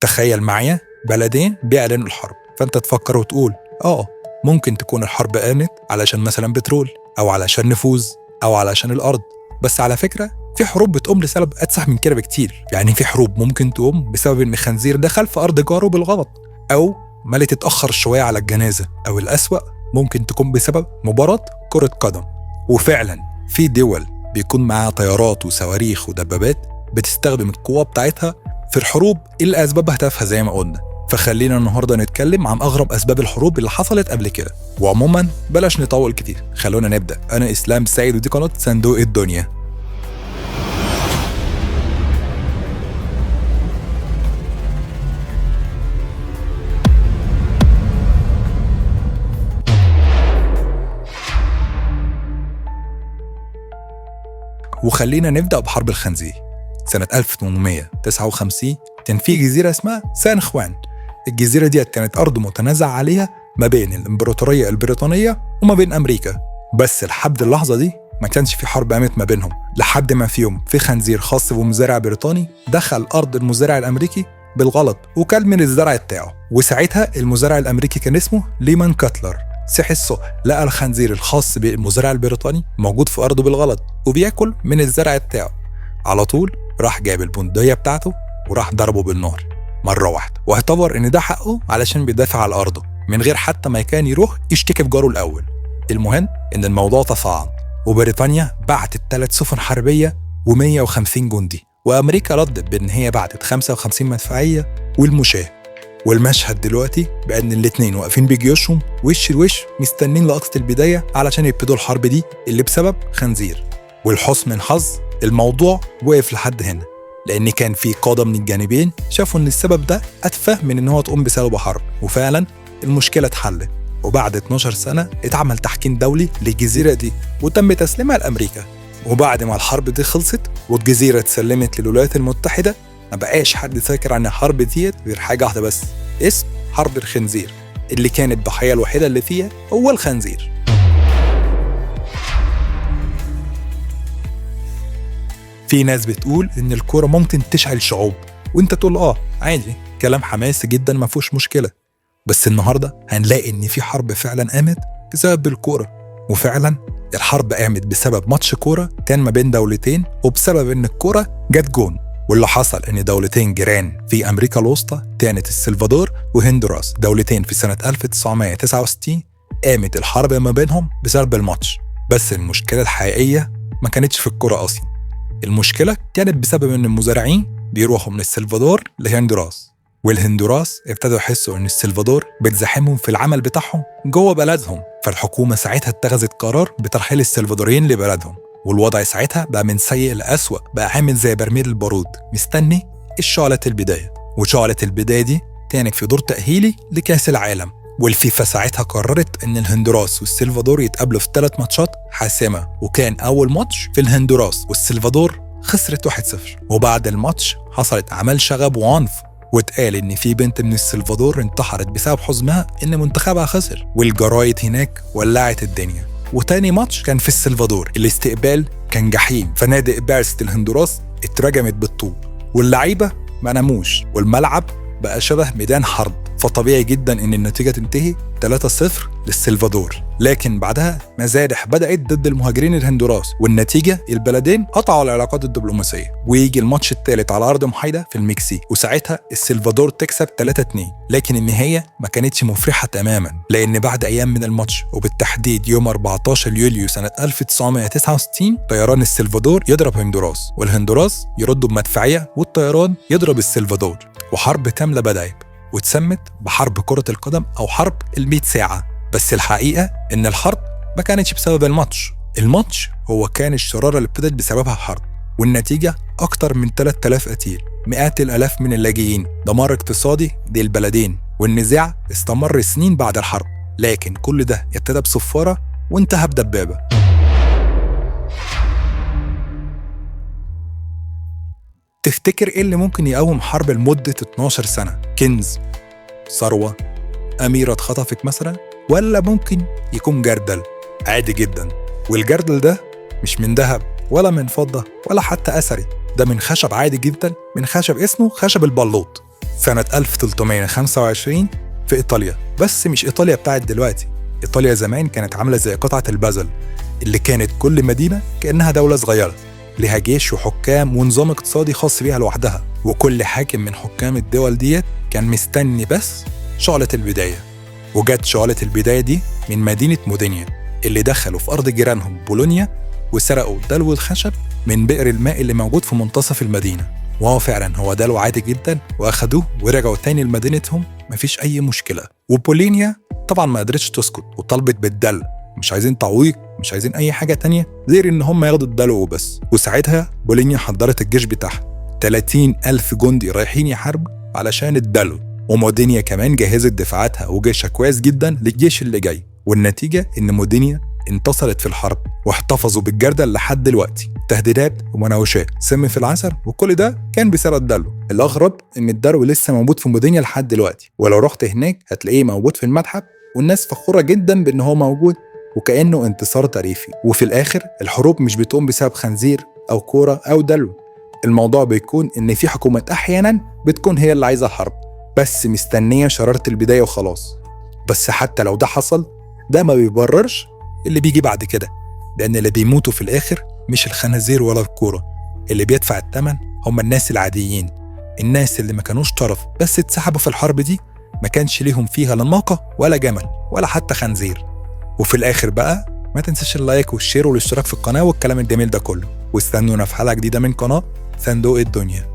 تخيل معايا بلدين بيعلنوا الحرب، فانت تفكر وتقول ممكن تكون الحرب قامت علشان مثلا بترول، او علشان نفوذ، او علشان الارض. بس على فكرة في حروب بتقوم لسبب اتسح من كده بكتير. يعني في حروب ممكن تقوم بسبب ان خنزير دخل في ارض جاره بالغلط، او مالت اتاخر شوية على الجنازة، او الاسوأ ممكن تكون بسبب مباراة كره قدم. وفعلا في دول بيكون معاها طيارات وصواريخ ودبابات بتستخدم القوة بتاعتها في الحروب اللي اسبابها تافهة زي ما قلنا. فخلينا النهارده نتكلم عن اغرب اسباب الحروب اللي حصلت قبل كده. وعموما بلاش نطول كتير، خلونا نبدا. انا اسلام سعيد ودي قناة صندوق الدنيا. وخلينا نبدا بحرب الخنزير. سنة 1859 كان في جزيرة اسمها سان خوان. الجزيرة دي كانت أرض متنازع عليها ما بين الإمبراطورية البريطانية وما بين أمريكا. بس لحد اللحظة دي ما كانش في حرب قامت ما بينهم، لحد ما في يوم في خنزير خاص بمزارع بريطاني دخل أرض المزارع الأمريكي بالغلط وكل من الزرع بتاعه. وساعتها المزارع الأمريكي كان اسمه ليمان كاتلر. صحي الصبح لقى الخنزير الخاص بالمزارع البريطاني موجود في أرضه بالغلط وبياكل من الزرع بتاعه. على طول راح جاب البندقية بتاعته وراح ضربه بالنار مرة واحدة، واعتبر إن ده حقه علشان بيدافع على أرضه من غير حتى ما كان يروح يشتكي في جاره الأول. المهم إن الموضوع تصاعد، وبريطانيا بعتت 3 سفن حربية و150 جندي، وأمريكا ردت بإن هي بعتت 55 مدفعية والمشاة. والمشهد دلوقتي بأن الاتنين واقفين بجيوشهم وش لوش مستنين لقطة البداية علشان يبتدوا الحرب دي اللي بسبب خنزير. والحسن الحظ الموضوع وقف لحد هنا، لأن كان في قادة من الجانبين شافوا إن السبب ده أتفه من إن هو تقوم بسببه حرب، وفعلا المشكلة اتحلت. وبعد 12 سنة اتعمل تحكيم دولي للجزيرة دي وتم تسليمها لأمريكا. وبعد ما الحرب دي خلصت والجزيرة اتسلمت للولايات المتحدة، ما بقاش حد فاكر عن الحرب ديت غير حاجة واحدة بس، اسم حرب الخنزير، اللي كانت الضحية الوحيدة اللي فيها هو الخنزير. في ناس بتقول إن الكورة ممكن تشعل شعوب، وإنت تقول عادي، كلام حماسي جدا ما فيهوش مشكلة. بس النهاردة هنلاقي إن في حرب فعلا قامت بسبب الكورة. وفعلا الحرب قامت بسبب ماتش كورة كان ما بين دولتين، وبسبب إن الكورة جت جون. واللي حصل إن دولتين جيران في أمريكا الوسطى كانت السلفادور وهندوراس، دولتين في سنة 1969 قامت الحرب ما بينهم بسبب الماتش. بس المشكلة الحقيقية ما كانتش في الكورة أصلا، المشكلة كانت بسبب إن المزارعين بيروحوا من السلفادور لهندوراس، والهندوراس ابتدوا يحسوا إن السلفادور بتزاحمهم في العمل بتاعهم جوه بلدهم. فالحكومة ساعتها اتخذت قرار بترحيل السلفادوريين لبلدهم، والوضع ساعتها بقى من سيء لأسوأ، بقى عامل زي برميل البارود مستني الشعلة البداية. وشعلة البداية دي كانت في دور تأهيلي لكأس العالم، والفيفا ساعتها قررت إن الهندوراس والسلفادور يتقابلوا في 3 ماتشات حاسمة، وكان أول ماتش في الهندوراس والسلفادور خسرت 1-0. وبعد الماتش حصلت أعمال شغب وعنف، واتقال إن في بنت من السلفادور انتحرت بسبب حزنها إن منتخبها خسر، والجرايد هناك ولعت الدنيا. وتاني ماتش كان في السلفادور، الاستقبال كان جحيم، فنادق بعثة الهندوراس اترجمت بالطوب، واللعيبة ما ناموش، والملعب بقى شبه ميدان حرب. فطبيعي جدا ان النتيجة تنتهي 3-0 للسلفادور. لكن بعدها مذابح بدات ضد المهاجرين الهندوراس، والنتيجة البلدين قطعوا العلاقات الدبلوماسية. ويجي الماتش الثالث على ارض محايدة في المكسيك، وساعتها السلفادور تكسب 3-2. لكن النهاية ما كانتش مفرحة تماما، لان بعد ايام من الماتش وبالتحديد يوم 14 يوليو سنة 1969 طيران السلفادور يضرب هندوراس، والهندوراس يردوا بمدفعيه والطيران يضرب السلفادور، وحرب كاملة بدات واتسمت بحرب كرة القدم أو حرب ال100 ساعة. بس الحقيقة إن الحرب ما كانتش بسبب الماتش، الماتش هو كان الشرارة اللي ابتدت بسببها الحرب، والنتيجة أكتر من 3000 قتيل، مئات الآلاف من اللاجئين، دمار اقتصادي للبلدين، والنزاع استمر سنين بعد الحرب. لكن كل ده ابتدى بصفارة وانتهى بدبابة. تفتكر إيه اللي ممكن يقوم حرب لمدة 12 سنة؟ كنز، ثروة، أميرة اتخطفت مثلا، ولا ممكن يكون جردل؟ عادي جدا. والجردل ده مش من ذهب ولا من فضة ولا حتى أثري، ده من خشب عادي جدا، من خشب اسمه خشب البلوط. سنة 1325 في إيطاليا، بس مش إيطاليا بتاعت دلوقتي. إيطاليا زمان كانت عاملة زي قطعة البازل اللي كانت كل مدينة كأنها دولة صغيرة لها جيش وحكام ونظام اقتصادي خاص بيها لوحدها، وكل حاكم من حكام الدول ديت كان مستني بس شعلة البداية. وجت شعلة البداية دي من مدينة مودينيا اللي دخلوا في أرض جيرانهم بولونيا وسرقوا دلو الخشب من بئر الماء اللي موجود في منتصف المدينة. وهو فعلا هو دلو عادي جدا، وأخدوه ورجعوا تاني لمدينتهم مفيش أي مشكلة. وبولينيا طبعا ما قدرتش تسكت وطلبت بالدلو، مش عايزين تعويق، مش عايزين أي حاجة تانية غير إن هم ياخدوا الدلو وبس. وساعتها بولينيا حضرت الجيش بتاعها 30,000 جندي رايحين يحاربوا علشان الدلو، ومودينيا كمان جهزت دفاعاتها وجيشها كويس جدا للجيش اللي جاي. والنتيجة إن مودينيا انتصرت في الحرب واحتفظوا بالجردل لحد دلوقتي. تهديدات ومناوشات، سم في العسل، وكل ده كان بسبب الدلو. الأغرب إن الدلو لسه موجود في مودينيا لحد دلوقتي، ولو رحت هناك هتلاقيه موجود في المتحف، والناس فخورة جدا بإن هو موجود وكأنه انتصار تاريخي. وفي الآخر الحروب مش بتقوم بسبب خنزير أو كورة أو دلو، الموضوع بيكون إن في حكومات أحيانا بتكون هي اللي عايزة الحرب، بس مستنية شرارة البداية وخلاص. بس حتى لو ده حصل، ده ما بيبررش اللي بيجي بعد كده، لأن اللي بيموتوا في الآخر مش الخنازير ولا الكورة، اللي بيدفع الثمن هم الناس العاديين، الناس اللي ما كانوش طرف بس اتسحبوا في الحرب دي، ما كانش ليهم فيها لا ناقة ولا جمل ولا حتى خنزير. وفي الآخر بقى ما تنساش ال like وال share والاشتراك في القناة والكلام الجميل ده كله، واستنونا في حلقة جديدة من قناة صندوق الدنيا.